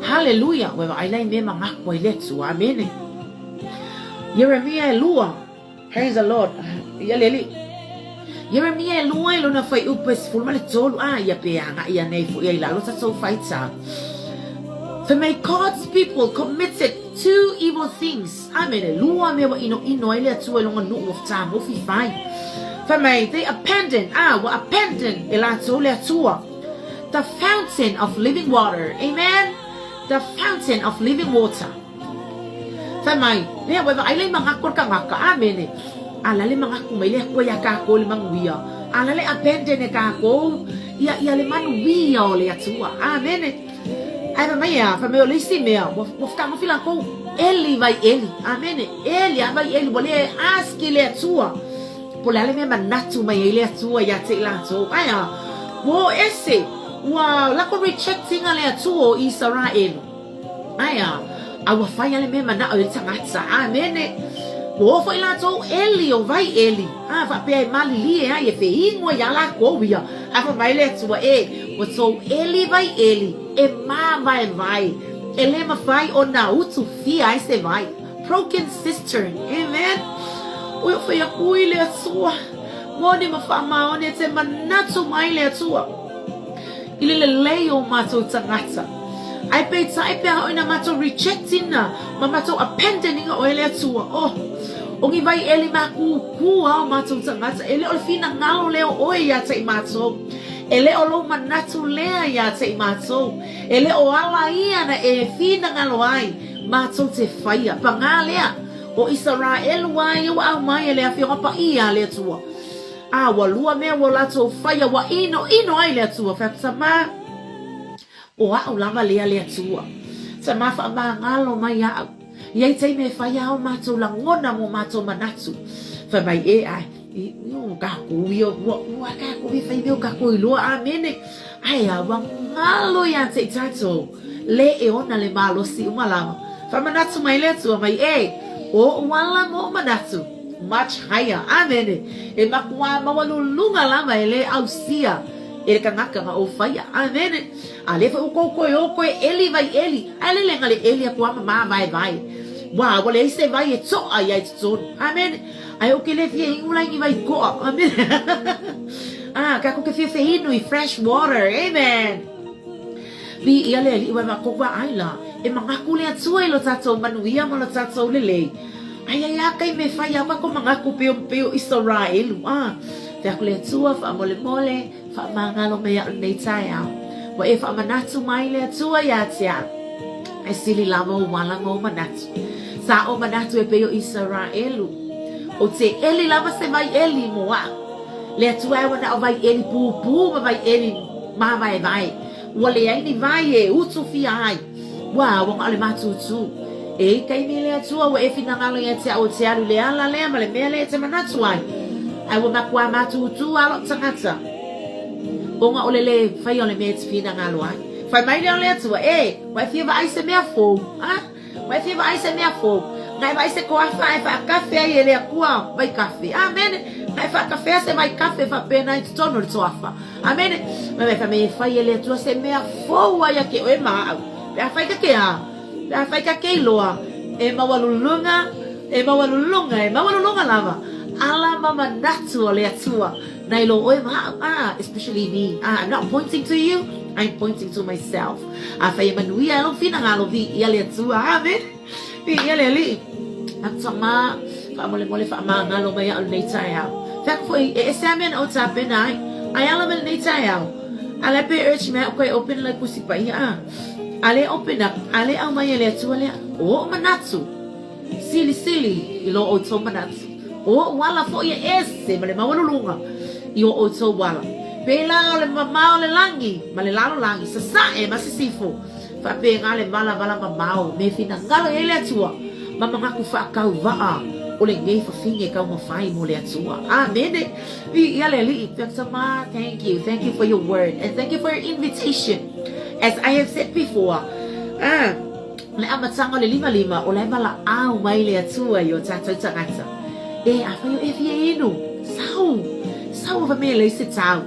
[SPEAKER 1] haleluia, ua vaai la i mea mangaku ai le Atua, amene. Ieremia e lua, praise the Lord, ia le Alii. Ieremia e lua i lona fuaiupu e 13, a ia pe agaʻi anei foʻi ai lalo tatou faitau. Fai mai, God's people committed two evil things. Amene, lua mea ua ʻinoʻino ai le Atua i lona nuu ua fetagofi fai. Fai mai, they abandoned, a ua abandon e latou le Atua. The fountain of living water. Amen. The fountain of living water. Fai mai, lea ua e vaai la i mangaku o le kangaka, amene. A la le mangaku mai le Akua iā kākou i le manuia. A la le abandon e kākou ia, ia le manuia o le Atua. Amene. Ae fai mai e a? Fai mai o le isi mea, ua, ua fetagofi lākou, ʻeli vai ʻeli. Amene. ʻEli a vai ʻeli, ua le ask i le Atua. Po o le a le mea e manatu mai ai le Atua iā te i lākou. Ae a? Ua o ese, ua lako reject ina le Atua o Isaraelu. Ae a, a ua fai a le mea manaʻo i le tagata. Amene. Ua o foi lākou ʻeli o vai ʻeli, a faapea e malilie ai e feīngoa iā lākou ia. A fai mai le Atua, E, ua tou ʻeli vai ʻeli, e māwaewae, e le mafai ona utufia ai se vai. Broken cistern. Amen. Ua fai aku i le Atua, moni ma faamaoni e te manatu mai le Atua. I le lelei o matou tagata. Ae peitai pe aha oi na matou reject ina ma matou abandon ina oe le Atua. Oh, o ni vai eli makūkū a o matou tagata, e le o le finagalo lea o oe ia te i matou. E le o lou manatu lea ia te i matou. E le o ala ia na e finagalo ai matou te faia. Pagā lea, o Isaraelu a ia ua aumai e le Afioga Paia a le Atua. A ua lua mea ua latou faia ua ʻinoʻino ai le Atua. Fai atu, Tama, o aʻu lava lea le Atua. Tama, faamagalo mai aʻu. I ai taimi e fai a o matou lagona mo matou manatu. Fai mai, E, ae, i, o kākou ia, ua, ua kākou ia fai mea o kākou iloa, ʻāmene. Ae a, ua galo iā te i tātou, le e ona le malosi uma lava. Faamanatu mai le Atua mai, E, o oʻu ala ma oʻu manatu. Much higher. Amene. E makuā maualuluga lava e le ausia e le kangaka ma ou faia. Amene. A lea foi ua kou koe o koe eli vai eli. Ae lele nga le eli aku ama māvaevae. Ua, ua leai se vai e toʻa ia i totonu. Amene. Ae ou ke le fia inu la i ni vai koʻa. Amene. Ah, kākou ke fia feinu i fresh water. Amen. Viia le Alii wai ma kou vaai la, e mangaku le Atua i lo tatou manuia ma lo tatou lelei. Ai ai a kai me fai au kako mangaku peo peo Isaraelu a. Fai aku le Atua faamolemole, faamagalo mai iaʻu lenei taeao. Ua e faamanatu mai le Atua iā te au. E sili lava ou ala ma ou manatu. Sa ou manatu e pei o Isaraelu. O te ʻeli lava se vai ʻeli mo aʻu. Le Atua e ua na o vai ʻeli pūpū ma vai ʻeli māwaewae. Ua leai ni vai e utufia ai. Ua, ua na o le mātūtū. E i taimi le Atua ua e finagalo ia te aʻu e te alu le ala lea ma le mea lea e te manatu ai. Ae ua makuā mātūtū a loʻu tagata. Ona o le le faia o le mea e te finagalo ai. Fai mai lea o le Atua, E, ua e fia vaai se mea fou, a? Ua e fia vaai se mea fou. Na e vaai se koafa e faakafe ai e le Atua vaikafe. Amene. Ae faatafea se vaikafe faapena i totonu o le toafa. Amene. Fai mai, fai mai e fai e le Atua se mea fou a ia te oe ma a'u. Pe afai ka te a, pe afai ka te iloa, e maualuluga, e maualuluga, e maualuluga lava ala ma manatu o le Atua nai lo oe ma a'u. Ah, especially me. Ah, I'm not pointing to you, I'm pointing to myself. Afai e manuia ai lou finagalo, viia le Atua. Amene. Viia le Alii. Tama, faamolemole faamagalo mai au lenei taeao. Fai atu foi, e ese a mea na ou tapena ai. Ai ala mai lenei taeao. A le pe urge mai au koe open lai Tusi Paia a. A le open up, a le aumai e le Atua lea. O ou manatu, silisili i lo outou manatu. O ou ala foi e ese ma le maualuluga i o outou ala. Pēlā o le mamao o le lagi ma le lalolagi, sasae ma sisifo. Faapena le valavala mamao me finagalo i ai le Atua ma manatu faatauvaa o lenei fafine taumafai mo le Atua. Amene. Viia le Alii. Tama, thank you. Thank you for your word and thank you for your invitation. As I have said before, ah, le amataga o le limalima o la e valaau mai le Atua i o tatou tagata. E, afai o e fia inu, sau, sau ava me leai se tau.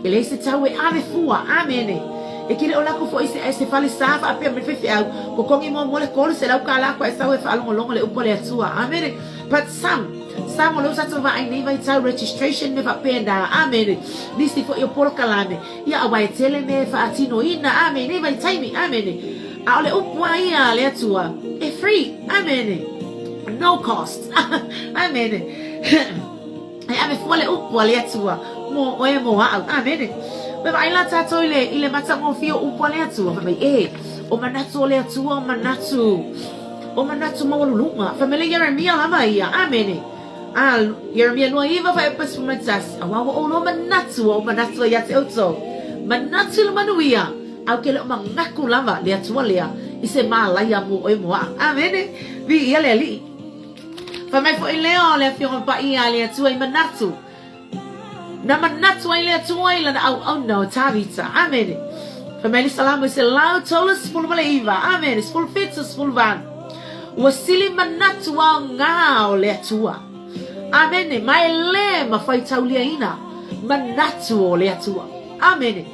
[SPEAKER 1] E leai se tau e ave fua. Amene. E ke le o lako foi se, se fale sa faapea mai le faifeau, totogi muamua le 300 kālā koa e sau e faalogologo le upu a le Atua. Amene. But some, some o lea ua tatou vaai nei vaitau registration mea faapena. Amene. Nisi foi o polokalame, ia aua e tele mea e faatinoina. Amene. Nei vaitaimi. Amene. A o le upu lava ia a le Atua, e free. Amene. No cost. Amene. E ave fua le upu a le Atua mo oe mo a'u. Amene. Ua vaai la tatou i le, i le matagofie o upu a le Atua, fai mai, e, o manatu o le Atua o manatu, o manatu maualuluga. Fai mai le Ieremia lava ia. Amene. A, Ieremia 29 fuaiupu 11, Auā ua ou loa manatu, ua ou manatu ai ia te outou. Manatu i le manuia, a ou ke le o manatu lava le Atua lea i se mālaia mo oe mo a'u. Amene. Viia le Alii. Fai mai foi lea o le Afioga Paia a le Atua i manatu, na manatu ai le Atua i lana auauna o Tavita. Amene. Fai mai le Salamo i 139, amene, 17, 18. Ua sili manatu aoga o le Atua. Amene, ma e le mafai tauliaina manatu o le Atua. Amene.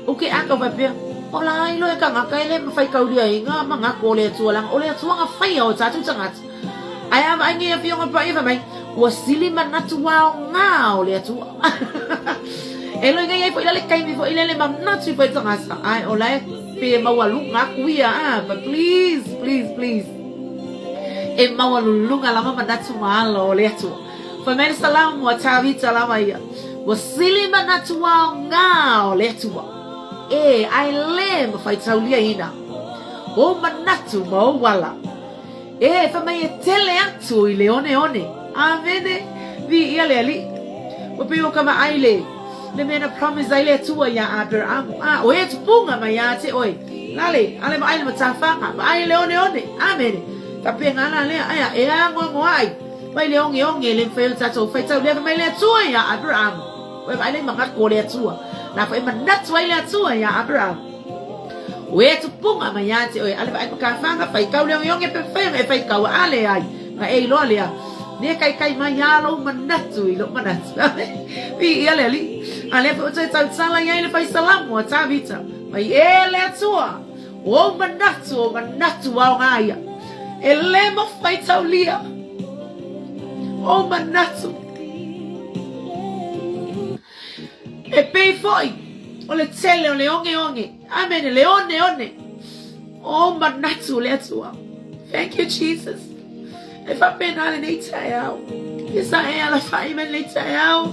[SPEAKER 1] O ke aka faapea, O la ai loa e kangaka e le mafai kauliaina manatu o le Atua, leaga o le Atua na faia o tatou tagata. Ae a vaai nei Afioga Paia fai mai, ua sili manatu aoga o le Atua. E loiga i ai foi la le taimi foi lele manatu i foi tagata, ae o la e pe maualuga atu ia, ah, but please, please, please. E maualuluga lava manatu ma ala o le Atua. Fai mai le Salamo a Tavita lava ia, ua sili manatu aoga o le Atua. E, ae le mafai tauliaina ou manatu ma ou ala. E, fai mai e tele atu i le oneone. Amene. Viia le Alii. Ua pei o ka vaai le, le mea na promise ai le Atua iā Aperaamu. A, o e tupunga mai ia te oe. Lale, ale vaai le matafanga, vaai le oneone. Amene. Faapena la lea, aea, e agoagoaai mai le ogeoge e le mafai ona tatou faitau lea fai mai le Atua iā Aperaamu. Ua e vaai lea i manatu o le Atua. Na foi e manatu ai le Atua iā Aperaamu. Ue tupunga mai ia te oe, ale vaai makafaga, faitau le ogeoge pe mafai ona e faitau, a leai, na e iloa lea, ne kaikai mai a lou manatu i lou manatu. Viia le Alii. A lea foi ua toe tautala i ai le fai Salamo a Tavita, mai e le Atua, o ou manatu, o manatu aoga ia, e le mafai taulia ou manatu. E pei foi o le tele o le ogeoge. Amene, le oneone. O manatu o le Atua. Thank you, Jesus. E faapena lenei taeao. Ia sa e alafai mai lenei taeao.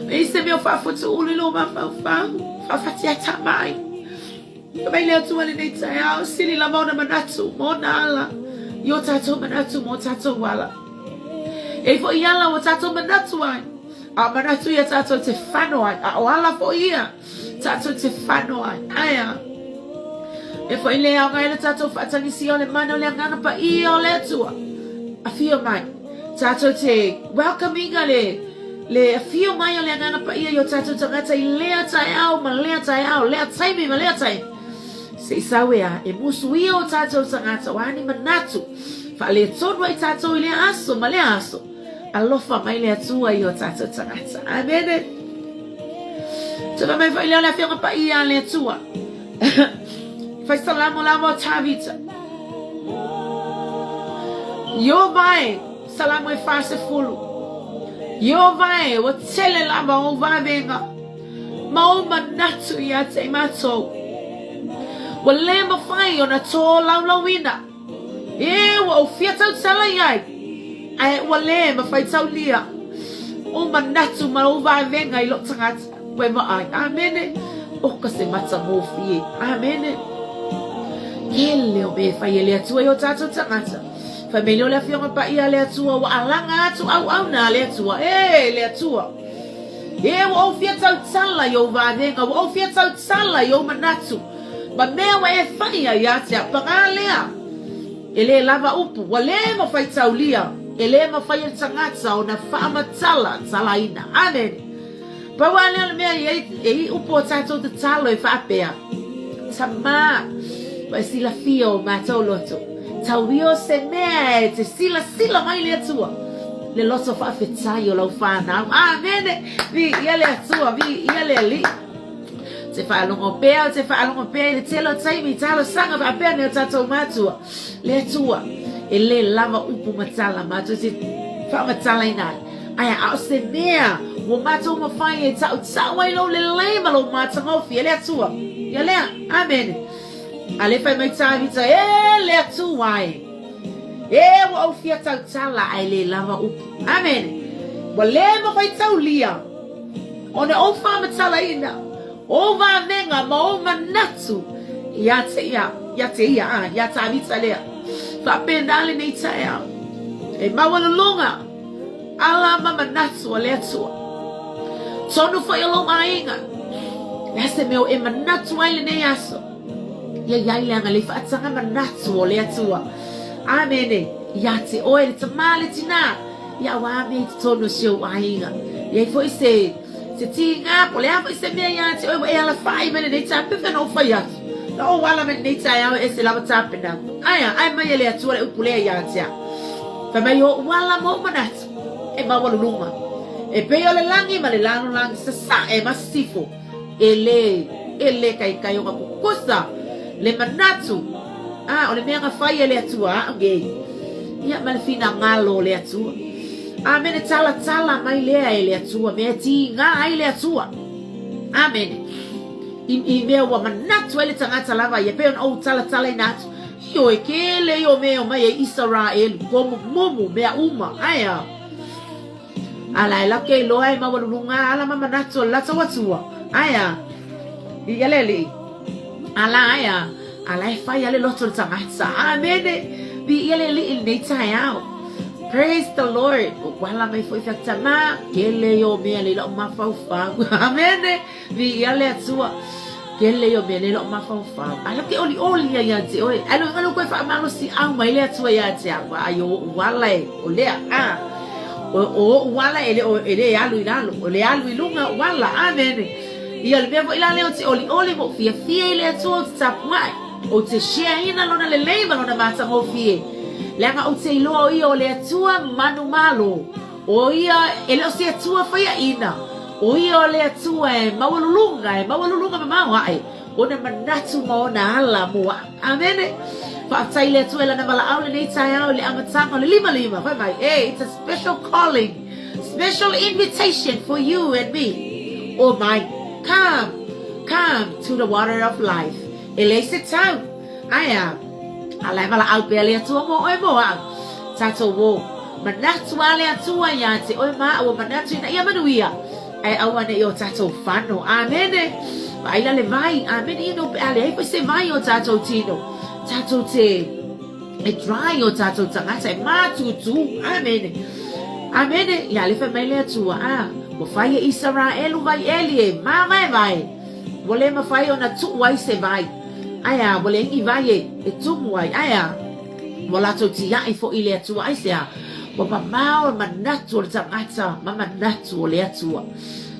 [SPEAKER 1] E i se mea o faafutuulu i lou mafaufau. Faafatiata mai. Fai mai le Atua lenei taeao, sili lava ona manatu ma ona ala i o tatou manatu ma o tatou ala. E i foi ala ua tatou manatu ai, a o manatu ia tatou te whano ai, a o ala foi ia tatou te whano ai. Aea. E foi le aoga e le tatou whaatangisia o le mana o le agaga paia o le Atua. Awhio mai. Tatou te welcoming-a le, le afio mai o le Agaga Paia i o tatou tagata i lea taeao ma lea taeao, lea taimi ma lea taimi. Se i sau ea, e musuia o tatou tagata, o a ni manatu, faaletonu ai tatou i lea aso ma lea aso. Alofa mai le Atua i o tātou tagata. Amene. Tuna mai foi lea o le Afioga Paia a le Atua. Fai salamo lava o Tavita. Ieova e, salamo e 40. Ieova e, ua tele lava ou vavega ma ou manatu ia te i matou. Ua lē mafai ona tolaulauina. E, ua ou fia tautala i ai, ae ua lē mafai taulia ou manatu ma ou vavega i lou tagata. Ua e vaai. Amene. Oka se matagofie. Amene. Kele o mea e fai e le Atua i o tātou tagata. Fai mai lea o le Afioga Paia a le Atua, ua alaga atu auauna a le Atua. E, le Atua. E, ua ou fia tautala i ou vavega, ua ou fia tautala i ou manatu, ma mea ua e faia ia te au. Pagā lea, e lē lava upu, ua lē mafai taulia, e lē mafai e le tagata ona faamatala talaina. Amene. Pau lava lea o le mea e i ai e upu o tātou tatalo e faapea, Tamā, ua e silafia o mātou loto, tauio se mea e te silasila mai le Atua, le loto faafetai o lau whānau. Āmene! Viia le Atua, viia le Alii. Te whaalogo pea, te whaalogo pea i le tele o taimi, talosaga faapea nei o tātou mātua. Le Atua, e lē lava upu ma tala mātou te faamatalaina ai. Ae a o se mea ua mātou mafai e tautau ai lou lelei ma lou matagofie, le Atua. Ia lea. Amene. A le fai mai Tāvita, E le Atua e! E ua ou fia tautala ae lē lava upu. Amene. Ua lē mafai taulia ona ou faamatalaina ou vavega ma ou manatu ia te ia, ia te ia, a, ia Tāvita lea. Faapena lenei taeao. E maualuluga ala ma manatu o le Atua. Tonu foi o lou aiga. Le a se mea o e manatu ai lenei aso. Ia i ai le agalelei faataga manatu o le Atua. Amene. Ia te oe le tamā le tinā. Ia auā mea i totonu o si ou aiga. I ai foi se se tīgā, po o le a foi se mea ia te oe ua e alafai mai lenei taeao, pefea na ou fai atu? Na ou ala mai lenei taeao e ese lava tapenaga. Ae a, ae mai e le Atua le upu lea ia te au. Fai mai ou ala ma ou manatu e maualuluga. E pei o le lagi ma le lalolagi sasae ma sisifo, e lē, e lē kaikai ona kukusa le manatu, a o le mea na fai e le Atua aʻu nei, ia ma le finagalo o le Atua. Amene, talatala mai lea e le Atua, mea e tīgā ai le Atua. Amene. I, i mea ua manatu ai le tagata lava ia, pei ona ou talatalaina atu, Ioe, kele ia o mea e omai ai Isaraelu, komumumu, mea uma, ae a? A laila ke iloa e maualuluga ala ma manatu o le latou Atua, ae a? I le Alii, ala ae a? Ala e fai a le loto o le tagata. Amene! Viia le Alii i lenei taeao. Praise the Lord. Ua ala mai foi fea tamā, kele ia o mea nei la'u mafaufau. Amene! Viia le Atua. Kele ia o mea nei la'u mafaufau. Ala ke olioli ia ia te oe. Ai lo inga koe faamalosiau mai le Atua ia te au. Ai o o'u ala e o lea. A. O o'u ala e le o e le alu i lalo. O le alu i luga o'u ala. Amene. Ia le mea foi la lea ou te olioli ma ou fiafia i le Atua ou te tapuai. Ou te share ina lona lelei ma lona matagofie. Leaga ou te iloa o ia o le Atua manumalo. O ia e le o se Atua faiaina, o ia o le Atua e maualuluga, e maualuluga mamao aʻe ona manatu ma ona ala mo aʻu. Amene. Faafetai i le Atua i lana valaau lenei taeao i le amataga o le 5:5. Fai mai, hey, it's a special calling, special invitation for you and me. Oh my, come, come to the water of life. E leai se tau. Ae a? A la e valaau pea le Atua mo oe mo au. Tatou o. Manatu a le Atua ia te oe ma au, ua manatu ina ia manuia. Ae auaneʻi o tatou fano. Amene. Vaai la le vai. Amene. You know, pe a leai foi se vai o tatou tino. Tatou te e dry o tatou tagata e mātūtū. Amene. Amene. Ia le fai mai le Atua. A, ua fai e Isaraelu vai eli e māvaevae. Ua le mafai ona tuu ai se vai. Ae a, ua leai ni vai e tumu ai. Ae a, ua latou tiaʻi foi i le Atua. Aisea? Ua mamao le manatu o le tagata ma manatu o le Atua.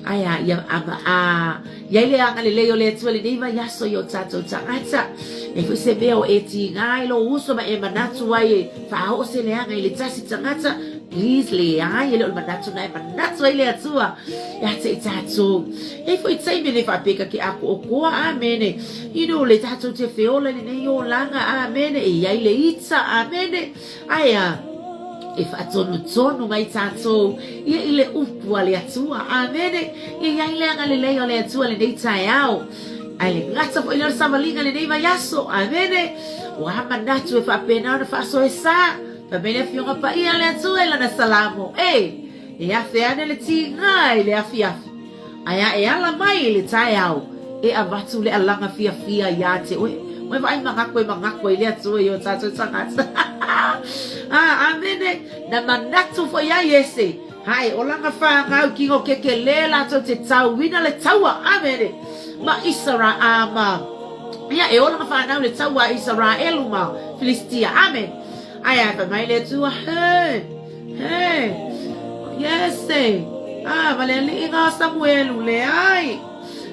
[SPEAKER 1] Ae a, ia, a, a, i ai le agalelei o le Atua i lenei vaiaso i o tatou tagata. E foi se mea o e tiga ai lou uso ma e manatu ai e faaoo se leaga i le tasi tagata. Please leai, e le o le manatu na e manatu ai le Atua ia te i tatou. E foi taimi le faapeka ke atoatoa, amene. You know, le tatou te feola i lenei olaga, amene, e i ai le ita, amene. Ae a, e faatonutonu mai tatou ia i le upu a le Atua, amene. Ia i ai le agalelei o le Atua lenei taeao. Ae le gata foi lea o le savaliga lenei vaiaso, amene. Ua manatu e faapena ona faasoesa. Fai mai le Afioga Paia a le Atua i lana Salamo, E! E afe ane le tiga i le afiafi, ae a e ala mai i le taeao, e avatu le alaga fiafia iā te oe. Ua e vaai magaku e magaku ai le Atua i o tatou tagata. Ah, amene! Na manatu foi ai Iese, hae, o lana whanau kino kekelē latou te tauina le taua, amene, ma Isara, a ma, ia, e o lana whanau le taua a Isaraelu ma Filistia, amene. Ae a fai mai le Atua, He! He! Iese! Ah, ma le aliiga o Samuelu, leai!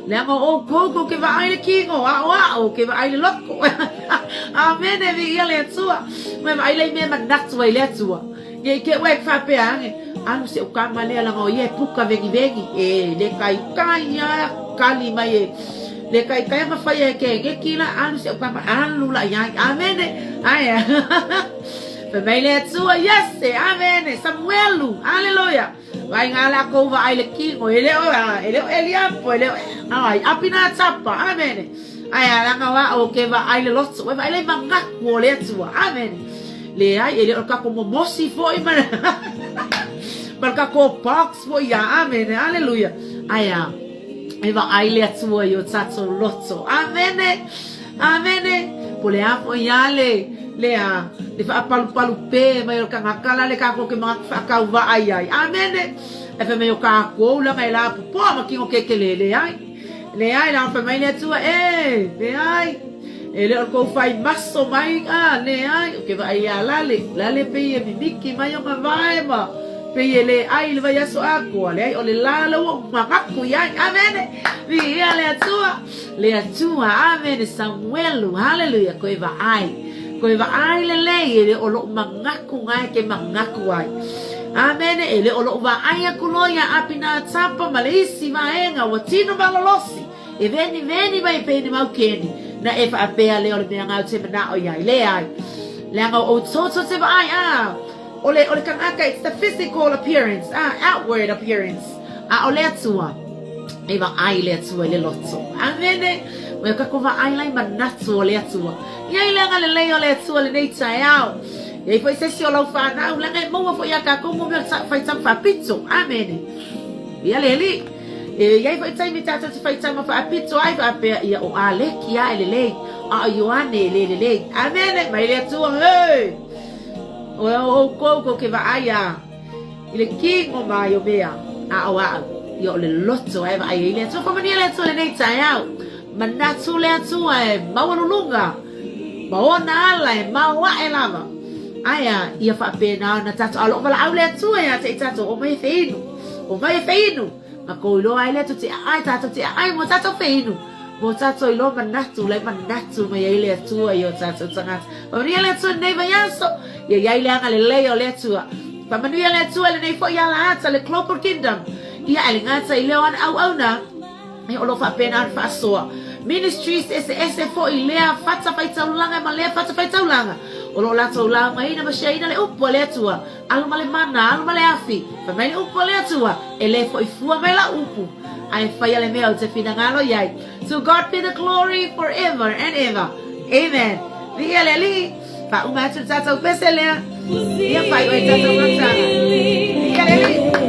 [SPEAKER 1] Leaga o oukou kou ke vaai le kino, a o a'u ke vaai le loko. Amene, viia le Atua. Mai vaai lea i mea e manatu ai le Atua. Ia i te ua e faapea ane, alu si ou tama lea leaga o ia e puka vegivegi, e le taitai a kali mai e le taitai ona faia e ke neki la, alu si ou tama, alu la iai. Amene. Ae. Fai mai le Atua, yes, amene, Samuelu, aleluia. Vaai ngā lākou vaai le kino, e le o, e le o Eliapo, e le o, ai, Apina Tapa, amene. Ae a langa wa o ke vaai le loto, ua vaai le mangaku o le Atua, amene. Leai, e le o le kako momosi foi ma, ma le kako box foi ia, amene, aleluia. Ae a, e vaai le Atua i o tatou loto, amene. Amene! Po le a foi a le, le a, le faapalupalu pē mai o le tagata la le kākou ke manatu faatauvaa i ai. Amene! Ae fai mai o kākou laga e lapopoa ma kino kekelē. Leai. Leai, leaga fai mai le Atua, E! Leai. E le o le kou fai maso mai, a, leai. Ou ke vaai iā Lale. Lale pei e mimiki mai ona vae ma pei e le ai i le vaiaso atoa. Leai, o le la lea ua ou manatu i ai. Amene! Viia le Atua! Le Atua, amene, Samuelu, haleluia, koe vaai, koe vaai lelei, e le o loʻu manatu na e ke manatu ai. Amene, e le o loʻu vaai aku loa iā Apina Tapa ma le isi vaega ua tino malolosi, e veniveni mai e pei ni mau keni, na e faapea lea o le mea na ou te manao iai. Leai. Leaga o outou tou te vaai, ah, o le, o le kanaka, it's the physical appearance, ah, outward appearance, a o le Atua, E vaai le Atua i le loto. Amene. Ua kako vaai lai manatu o le Atua. Ia i le agalelei o le Atua lenei taeao. Ia i foi se isi o lau whanau, leaga e maua foi ia kākou mo mea whai tama whapito. Amene. Ia le Alii. E i ai foi taimi tātou te whai tama whaapito ai whaapea ia o Aleki a e lelei, a o Ioane e le lelei. Amene. Mai le Atua, hei! O e o oukou kou ke vaai a. I le kino mai o mea, a o a'u, ia o le loto e vaai ai le Atua. Faamanuia le Atua lenei taeao. Manatu le Atua e maualuluga ma ona ala e maoaʻe lava. Ae a, ia faapena ona tatou, a o loʻu valaau le Atua ia te i tatou, omai e feinu, omai e feinu. Ma kou iloa ai lea tou te aai, tatou te aai mo tatou feinu, mo tatou iloa manatu, lai manatu mai ai le Atua i o tatou tagata. Faamanuia le Atua lenei vaiaso, ia i ai le agalelei o le Atua. Faamanuia le Atua lenei foi alaata, le Global Kingdom, ia ae le gata i lea o ana auauna, ia o lo o faapena ona faasoa. Ministries eseese foi i lea fatafaitaulaga ma lea fatafaitaulaga, o lo o latou laugaina ma shareina le upu a le Atua. Alu ma le mana, alu ma le afi, fai mai le upu a le Atua, e le foi fua mai lau upu, ae faia le mea ou te finagalo i ai. To God be the glory forever and ever. Amen. Viia le Alii, faauma atu le tatou pese lea, ia faaiu ai le tatou amataga. Viia le Alii.